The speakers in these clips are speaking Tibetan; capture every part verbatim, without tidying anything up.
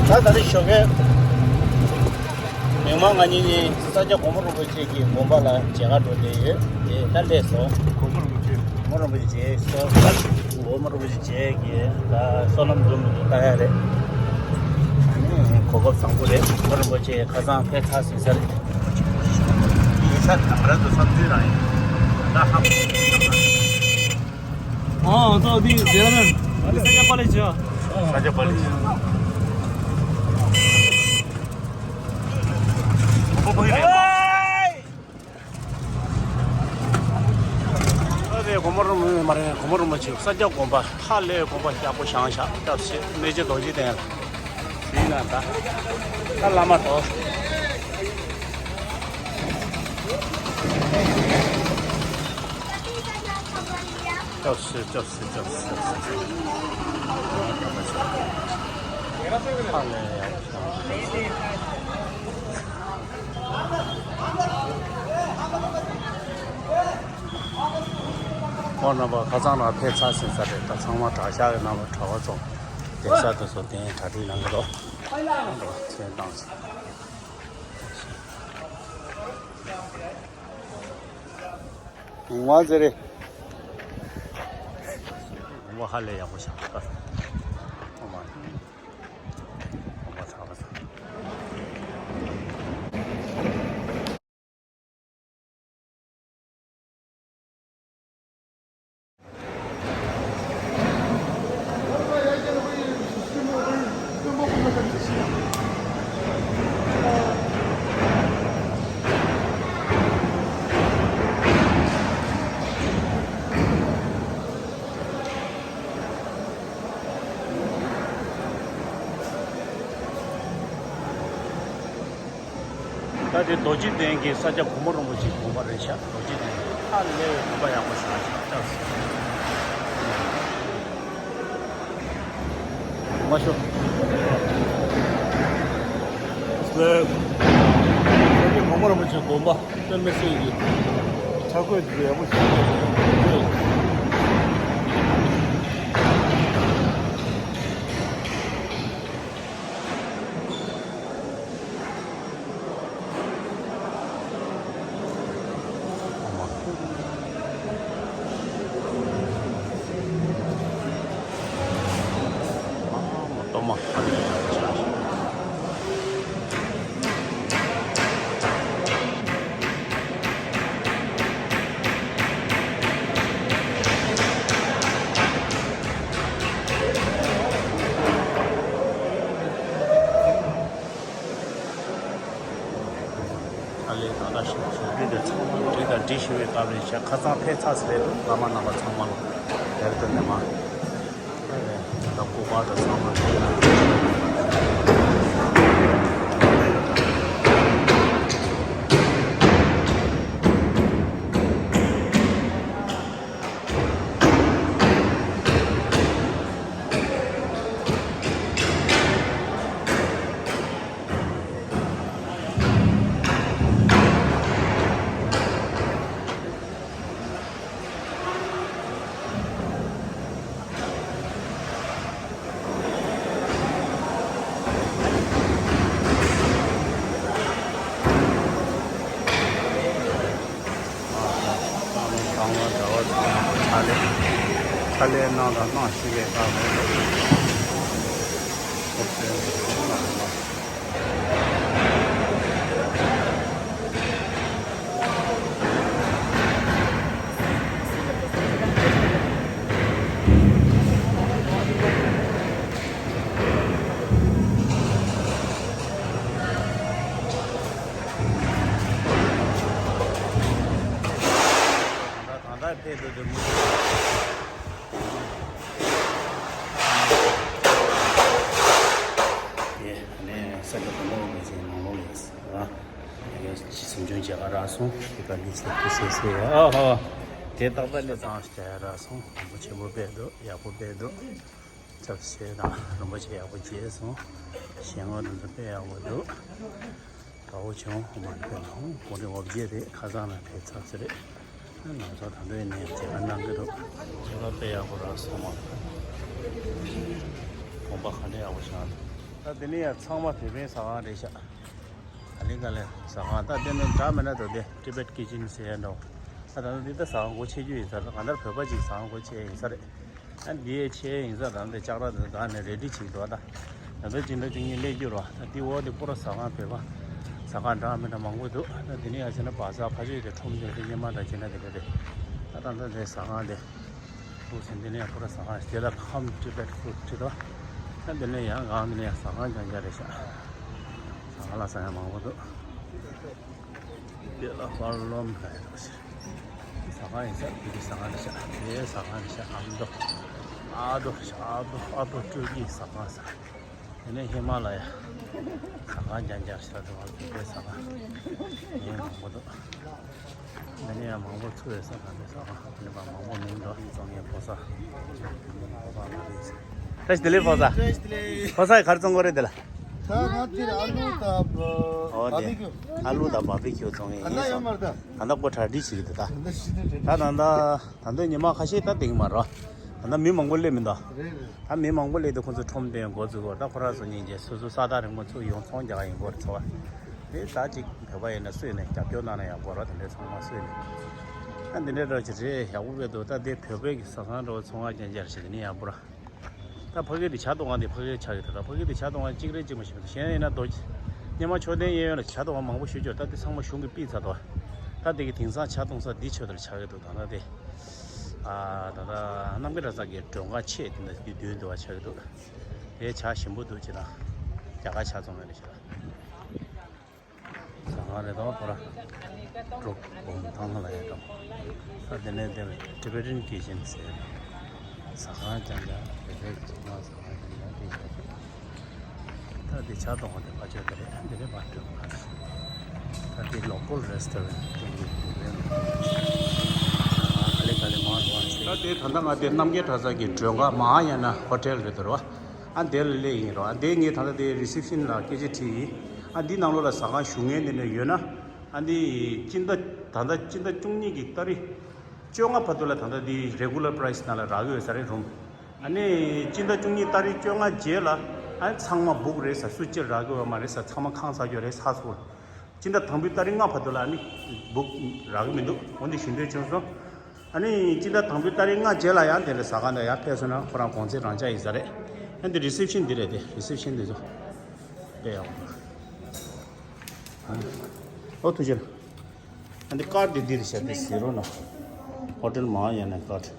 ད་ད་རེས་ཞོགས་ཀས་མི་མང་ང་གཉིས་ནི་ས་སྐྱ་གོང་མ་རིན་པོ་ཆེ་གི་དགོན་པ་ལ་མཇལ་ཁ་འགྲོ་བསྡད་ཡོད། དེ་ད་སླེབས་སོང་། གོང་མ་རིན་པོ་ཆེ། གོང་མ་རིན་པོ་ཆེ་མཇལ་སོང་། གོང་མ་རིན་པོ་ཆེ་མཇལ་གི་ད་བསོད་ནམས་འགྲོ་མི་འགྲོ་ལྟ་ཡ་རེད། ཨ་ནི་གོ་སྐབས་བཟང་པོ་རེད། གོང་མ་རིན་པོ་ཆེ་ཁ་སང་ཕེབས་ཚར་ཟིན་ས་རེད། ཡིན་ས་ད་ར་ཏུ་བསམ་ཚུལ་རང་ཡིན། ད་ཧ་གོ། ཨ་ཙོ་དེ་རེད་ལ། ས་སྐྱ་པ་ལི་ཆ། ས་སྐྱ་པ་ལི་ཆ། ཨ་རེ་གོང་མ་རིན་པོ་མ་རེད། གོང་མ་རིན་པོ་ཆེ་ས་སྐྱ་དགོན་པ་ཧ་ལས་དགོན་པ་ཡག་པོ་བཞེངས་ཤག་སྐྱབས་སུ་མཆི། གནས་ཆེན་རྡོ་རྗེ་གདན་ལ་ཟིན་ན་ད་ད་བླ་མ་དོ། སྐྱབས་སུ་མཆི། སྐྱབས་སུ་མཆི། སྐྱབས་སུ་མཆི། སྐྱབས་སུ་མཆི། ཧ་ལས་ཡག་པོ་བཞེངས་ཤག་སྐྱབས་སུ་མཆི། ཁོང་རྣམ་པ་ཁ་སང་ལ་ཕེབས་ཚར་ཟིན་ས་རེད། ད་ཚང་མ་གྲྭ་ཤག་གི་ནང་ལ་གྲྭ་པ་ཚོ་བསྡད་ས་དེ་ཚོ་དེ་གྲ་སྒྲིག་གནང་གི་འདུག་མཆན་བཏང་ཟིན། ང་ཟེར་རེད། ང་ཧ་ལས་ཡག་པོ་བཞག་ག་ཨོ་མ། ཨོ་མ་ཚ་བ་ཚ། ད་དེ་རྡོ་རྗེ་གདན་གྱི་ས་སྐྱ་གོང་མ་རིན་པོ་ཆེའི་དགོན་པ་རེད་ཤག་རྡོ་རྗེ་གདན་ཧ་ལས་པའི་དགོན་པ་ཡག་པོ་ཞིག་ཆགས་ཤག་མ་ཤོ། ས་སྐྱ་གོང་མ་རིན་པོ་ཆེའི་དགོན་པ་དཔེ་མི་སྲིད་ཀྱི་ཆ་བགོས་ཡག་པོ་ཞིག་ཨ་ལས་ད་ལྟ་ཞིག་ཞོགས་པའི་དེ་ཚང་མ་འགྲིག་དང་འགྲིག་ཞུ་བའི་སྐབས་རེད་ཤག་ཁ་སང་ཕེབས་ཚར་ཟེར་འདུག་བླ་མ་རྣམ་པ་ཚང་མ་ལ་དེར་དུ་ནས་མ། ད་སྐུ་པར་དང་ཚང་མ་འགྲིག་ན། ཨ་ནི་དང་བ་དྲ་བ་ཚང་མ་ཕྱག་ལས་ཕྱག་ལས་གནང་དང་གནང་བཞིན་པའི་སྐབས་རེད། ད་ལྟ་ཕེབས་འདུག་དེ་མུ་མཐུད། ཡེ་ནས་ས་སྐྱ་གོང་མ་རིན་པོ་ཆེ་ནང་ལོགས་ལ་ཡིན་ཟེར་བ། ཡ་གི་ཅི་སེམས་ཆུང་བྱེད་ག་རག་སོང་། དེ་ག་ནི་ཚེ་ཁུ་སེ་སེ་ཡ་ཨ་ཧོ། དེ་ཏག་ཏག་ལས་བཏང་བྱ་ཡ་རག་སོང་། རིན་པོ་ཆེན་པོ་དཔེ་འདུག་ཡག་པོ་དཔེ་འདུག་ཚབ་བྱས་དང་རིན་པོ་ཆེ་ཡག་པོ་མཇལ་སོང་། ཞལ་ངོ་དེ་ཚོ་དཔེ་ཡག་པོ་འདུག་དགའ་བོ་བྱུང་། ཧུ་མ་ནི་དཔེ་ནང་གོང་རིམ་འོ་བརྒྱད་རེད། ཁ་སང་ལ་ཕེབས་ཚར་ཚེ་རེད། ནང་ཚོགས་ད་འདོད་ནས་མཇལ་ཁ་གནང་གི་འདུག་མཇལ་ཁ་དཔེ་ཡག་པོ་རག་སོང་བ། དགོན་པ་ག་འདྲ་ཡག་པོ་བཞེངས་འདུག་ད་དེ་ནས་ཡང་ཚང་མ་བོད་པའི་ཟ་ཁང་རེད་ཤག་ག་ལེ་ག་ལེ་ཟ་ཁང་། ད་དེ་ནས་འདྲ་མི་འདྲ་འདུག་དེ་Tibet Kitchen ཟེར་ཡ་འདྲ་བོ། ད་ད་ནི་འདི་ད་ཟ་ཁང་སྒོ་ཕྱེ་རྒྱུ་ཡིན་ས་རེད། གང་ལྟར་བོད་པ་ཅིག་ཟ་ཁང་སྒོ་ཕྱེ་ཡིན་ས་རེད། ཨ་འདི་ཡས་ཕྱེ་ཡིན་ས། ད་ནི་ལྕགས་ར་དེ་ད་ནི་རེ་ཌི་བྱེད་འདུག་ད་ད་ལྟ་སྤྱི་ཟླ་བཅུ་གཉིས་སླེབས་རྒྱུ་རེད། ད་འདི་འོག་དེ་པུ་ར་ཟ་ཁང་བོད་པ་ཟ་ཁང་འདྲ་མི་འདྲ་མང་པོ་འདུག་ད་འདི་ནས་ཡར་བྱས་ན་བ་ཟ་ཕ་ཆོས་དེ་ཁྲོམ་དེ་དེ་སྙེ་མ་འདྲ་བྱས་ན་དེ་ག་དེ། ད་ད་ལྟ་དེ་ཟ་ཁང་དེ། ལུགས་ཟིན་འདི་ནས་ཡང་པུ་ར་ཟ་ཁང་དེ་ལ་Come Tibet Food བྲིས་འདུག་ད་འདི་ནས་ཡང་གང་འདི་ནས་ཡང་ཟ་ཁང་རྐྱང་རྐྱང་རེད་ཤག་ཟ་ཁང་ལ་ཟ་ཡ་མང་པོ་འདུག་དེ་ལ་ཧྥ་ལོམ་ལ་ཡོད་ཟ་ཁང་ཡིན་ཤག་དེ་གི་ཟ་ཁང་རེད་ཤག་དེའི་ཟ་ཁང་རེད་ཤག་ཨ་མདོ་ཨ་མདོ་ཨ་མདོ་ཨ་མདོ་སྤྲུལ་སྐུའི་ཟ་ཁང་ཟེར། དེ་ནས་ཧི་མ་ལ་ཡ་ཟ་ཁང་རྐྱང་རྐྱང་ཤག་དེ་བ་བོད་པའི་ཟ་ཁང་ཡིན་མང་པོ་འདུག་འདི་ནས་ཡང་མང་པོ་ཚུར་ཡོད་ས་དང་དེ་ས་དང་དེ་ནས་མང་པོ་མིན་འགྲོ་བཙོང་མཁན་ཕོ་གསར། ཕོ་གསར་མ་རེད། བཀྲ་ཤིས་བདེ་ལེགས་ཕོ་གསར། ཕོ་གསར་གྱིས་ག་རེ་བཙོང་གི་རེད་དེ་ལ། ད་ང་དེར་ཨ་ལུ་དང་ཨོ་དེ་བ་བི་ཀྱུ། ཨ་ལུ་དང་བ་བི་ཀྱུ་བཙོང་ངེས་ད་ཡིན་ལྟ་ཡོད་སོང་། མ་རེད་ད། ད་ལྟ་ཁོ་གྲ་སྒྲིག་བྱེད་ཀྱི་འདུག་ད། ད་ལྟ་ཤི་ཏེ་རེད། ད་ད་ལྟ་ད་ལྟ་ཉི་མ་ཁ་ཤས་ད་དེང་མ་རེད། ད་ལྟ་མི་མང་པོ་སླེབས་མི་འདུག་རེད་རེད། ད་མི་མང་པོ་སླེབས་དུས་ཁོ་ཚོས་ཁྲོམ་དེ་འགོ་བཙུགས་གོ། ད་ཁོ་རང་ཚོ་གཉིས་ཀྱིས་སོ་སོ་ས་ཐག་རིང་པོ་ཚུར་ཡོང་ཚོང་རྒྱག་ཡིན་སྐོར་ཚོར་བ། དེ་ད་ཅིག་བོད་པ་ཡིན་ན་སུ་ཡིན་ན་རྒྱབ་སྐྱོར་གནང་ན་ཡག་པོ་རེད། དེ་འདྲའི་ཚང་མ་སུ་ཡིན་ན། ད་འདི་འདྲའི་འདྲ་ཅིག་རེད། ཡག་པོ་དཔེ་འདུག་ད་དེ་བོད་པའི་གི་ཟ་ཁང་འདྲ་བོ་ཚོང་ཁང་རྐྱང་རྐྱང་ཞིག་ནི་ཡག་པོ་ར། ད་ཕ་གི་དེ་ཇ་འཐུང་ཁང་དེ་ཕ་གི་ཆགས་ཀྱི་འདུག་ད་ཕ་གི་དེ་ཇ་འཐུང་ཁང་གཅིག་རེད་ཅིག་མ་ཞིག་མི་འདུག་གཞན་ཡིན་ན་རྡོ་རྗེ་སྙེ་མ་མཆོད་རྟེན་གཡས་གཡོན་ལ་ཇ་འཐུང་ཁང་མང་པོ་ཞེ་པོ་ཅིག་ཡོད། ད་དེ་ཚང་མ་གཞུང་གིས་ཕུད་ཚར་འདུག་ད་དེ་གི་དེང་སང་ཇ་འཐུང་ས་འདི་ཆོས་དེར་ཆགས་ཀྱི་འདུག་ད་ལྟ་དེ། ཨ་ད་ལྟ་རྣམ་རྒྱལ་གྲྭ་ཚང་གི་མགྲོན་ཁང་ཆེ་དེ་འདྲ་དེ་མདུན་དུ་བ་ཆགས་ཀྱི་འདུག་དེ་ཇ་ཞིམ་པོ་འདུག་ཅེ་ན། རྒྱ་གར་ཇ་འཐུང་ཁང་རེད་ཤག་ཟ་ཁང་རེད་དོ། ཁོ་ར་ཀྲོག་བོང་ཐང་ལ་ཡོད་དོ། ད་དེ་ནས་དེ་Tibetan Kitchen ཟེར། ཟ་ཁང་རྐྱང་རྐྱང་བོད་པའི་ཚོང་ཁང་ཟ་ཁང་རྐྱང་རྐྱང་དེ་ཡོད། ད་དེ་ཇ་འཐུང་ཁང་དེ་ཕ་ཆོས་དེ་རེད། དེ་རེད་པ་འགྲོ་ག་རེད། ད་དེ་local restaurant དེ་ཡོད་རེད། ག་ལེ་ག་ལེ་མང་བ་ཞིག་ད་དེ་ད་ལྟ་ང་དེ་རྣམ་རྒྱལ་གྲྭ་ཚང་གི་མགྲོན་ཁང་Mahayana Hotel རེད་དོ་ར་བ། ཨ་འདིར་སླེབས་ཡིན་རོ། ཨ་འདི་ངས་ད་ལྟ་དེ་reception ལ་སྐད་ཆ་དྲིས་ཡིན། ཨ་འདི་ནང་ལོགས་ལ་ཟ་ཁང་བཞུགས་མཁན་དེ་འདྲ་ཡོད་ན། ཨ་འདི་སྤྱི་ཟླ་ད་ལྟ་སྤྱི་ཟླ་བཅུ་གཉིས་ཀྱི་ཏ་རིག་བཅོ་ལྔ་བར་དུ་ལ་ད་ལྟ་འདི་regular price ནང་ལ་རག་གི་ཡོད་ས་རེད་རུམ། ཨ་ནི་སྤྱི་ཟླ་བཅུ་གཉིས་ཏ་རིག་བཅོ་ལྔ་རྗེས་ལ་ཨ་ཚང་མ་book རེད་ས། སུ་གཅིག་རག་གི་ཡོད་མ་རེད་ས། ཚང་མ་ཁང་ཚ་རྒྱུ་རེད་ས་སོ། སྤྱི་ཟླ་དང་པོའི་ཏ་རིག་ལྔ་བར་དུ་ལ་ཨ་ནི་book རག་གི་མི་འདུག་འོན་ཏེ་ཞུ་འདོད་བྱུང་སོང་། ཨ་ནི་སྤྱི་ཟླ་དང་པོའི་ཏ་རིག་ལྔ་རྗེས་ལ་ཡང་དེ་ལ་ཟ་ཁང་དང་ཡར་ཕེབས་སོང་ན་ཁོ་རང་གོང་ཚད་རང་འཇགས་ཡིན་ས་རེད། ཨ་འདི་reception འདི་རེད། དེ་reception འདི་ཚོ་དཔེ་ཡག་པོ་འདུག་ཨོ་ཐུགས་རྗེ་ཆེ། ཨ་འདི་card འདི་འདི་རེད་ཤག་འདི་zero ན་Hotel Mahayana card།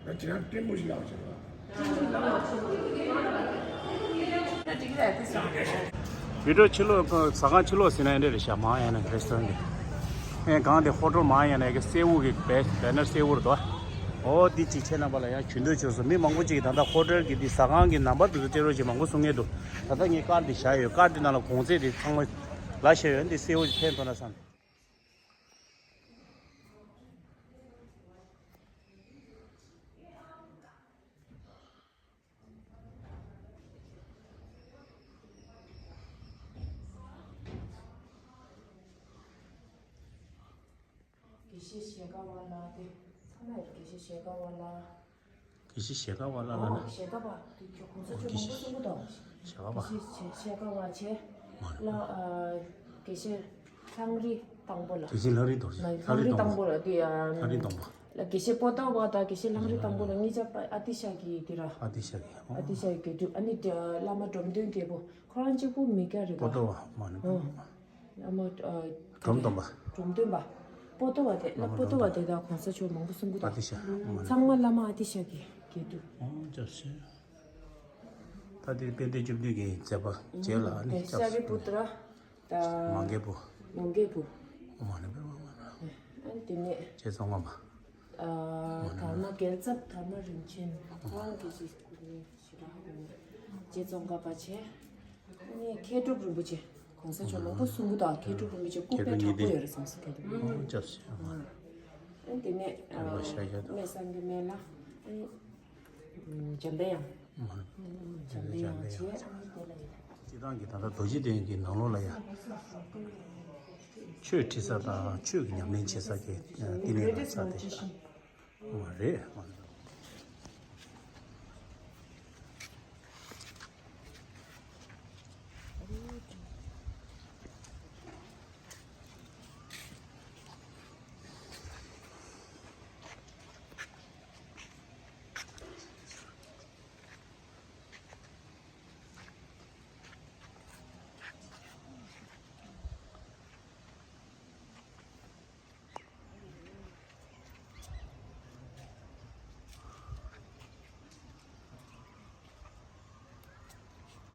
ད་ཁྱེད་རང་ལྟད་མོ་ཞིག་ལབ་བྱས་པ། བི་ཌིའོ་ཕྱི་ལོགས་ཟ་ཁང་ཕྱི་ལོགས་ཟིན་ན་འདྲ་རེད་ཤག Mahayana restaurant གི། ཨེ་གང་དེ་Hotel Mahayana གི་སེར་པོ་གི་བེ་banner སེར་པོ་རེད་དོ། ཨོ་འདི་གཅིག་ཁྱེད་རྣམ་པ་ལ་ཡང་ཞུ་འདོད་བྱུང་སོང་། མི་མང་པོ་ཅིག་གིས་ད་ལྟ་Hotel གི་འདི་ཟ་ཁང་གི་ནམ་བར་དེ་ཚོ་སྤྲད་རོགས་ཅེས་མང་པོ་གསུང་མཁན་འདུག་ད་ལྟ་ངས་card འདི་བཞག་ཡོད། card འདི་ནང་ལ་གོང་ཚད་དེ་ཚང་མ་ལ་བཞག་ཡོད། འདི་སེར་པོ་ཅིག་ཕན་ཐོགས་ན་བསམ། དགེ་བཤེས་ཞལ་དཀར་བ་ལགས་དེ་ཚང་མ་ཡོད། དགེ་བཤེས་ཞལ་དཀར་བ་ལགས། དགེ་བཤེས་ཞལ་དཀར་བ་ལགས་ལ་ཨོ་ནི། ཞལ་དཀར་བ་དེ་ཁྱོད་གོང་ས་མཆོག་མང་པོ་གསུང་གི་འདུག་ཞལ་དཀར་བ། དགེ་བཤེས་ཞལ་དཀར་བ་བྱས། མ་རེད། ལ་ཨ་དགེ་བཤེས་ལྷང་རི་དང་པོ་ལ། དགེ་བཤེས་ལྷང་རི་རྡོ་རྗེ། ལྷང་རི་དང་པོ་ལ་དེ་ཨ་ལྷང་རི་དང་པོ། ལ་དགེ་བཤེས་པོ་ཏོ་བ་དང་དགེ་བཤེས་ལྷང་རི་དང་པོ་ལ་གཉིས་ཆ་པ་ཨ་ཏི་ཤ་གི་དེ་ར། ཨ་ཏི་ཤ་གི་ཨོ། ཨ་ཏི་ཤ་གི་དགེ་ཕྲུག་ཨ་ནི་བླ་མ་འབྲོམ་སྟོན་རྒྱལ་པོ་ཁོ་རང་གཅིག་པུ་མི་སྐྱ་རེད་པ། པོ་ཏོ་བ་མ་ནི། ཨོ། བླ་མ་ཨ་འབྲོམ་སྟོན་པ། འབྲོམ་སྟོན་པ། པོ་ཏོ་བ་དེ་ལ་པོ་ཏོ་བ་དེ་དག་གོང་ས་མཆོག་མང་པོ་གསུང་གི་ཨ་ཏི་ཤ་འདུག་ཨོ་མ་ནི། ཚང་མ་བླ་མ་ཨ་ཏི་ཤ་གི་དགེ་འདུན། ཨོ་ཅག་ཤེས། ད་དེ་དཔལ་ལྡན་བཅུ་བདུན་གྱི་མཛད་པ་རྗེས་ལ་ཨ་ནི་ཨོ་ཤཱ་རི་པུ་ཏྲ། ད་མ་རྒད་པོ། མ་རྒད་པོ། ཨོ་མ་ནི་པེ་མ་མ་ན། ཨ་དེ་ནས་རྗེ་ཙོང་ཁ་པ། ཨ་དར་མ་རྒྱལ་ཚབ་དར་མ་རིན་ཆེན་ཁོང་གི་ཅིག་ཞེ་དྲག་ཧ་གོ་མེད། རྗེ་ཙོང་ཁ་པ་བྱས། ཨ་ནི་མཁས་གྲུབ་རིན་པོ་ཆེ་གོང་ས་མཆོག་མང་པོ་གསུང་གི་འདུག་མཁས་གྲུབ་རིན་པོ་ཆེ་སྐུ་དཔེ་དྲག་པོ་ཡོད་རེད་གསུངས་སོང་། མཁས་གྲུབ་རིན་པོ་ཆེ། ཨ་དེ་ནས་ཨ་གནས་སངས་རྒྱས་སྨན་ལ་ཨ་ནི་འཇམ་པའི་དབྱངས། འཇམ་པའི་དབྱངས་བྱས་ཨ་ནི་དེ་ལ་ཡིན། སྤྱིར་བཏང་གི་ད་ལྟ་རྡོ་རྗེ་གདན་གྱི་ནང་ལོགས་ལ་ཡང་ཆོས་ཁྲིད་ས་དང་ཆོས་ཀྱི་ཉམས་ལེན་བྱེད་ས་གི་བསྟི་གནས་དང་ས་དེ་ཞིག་མ་རེད།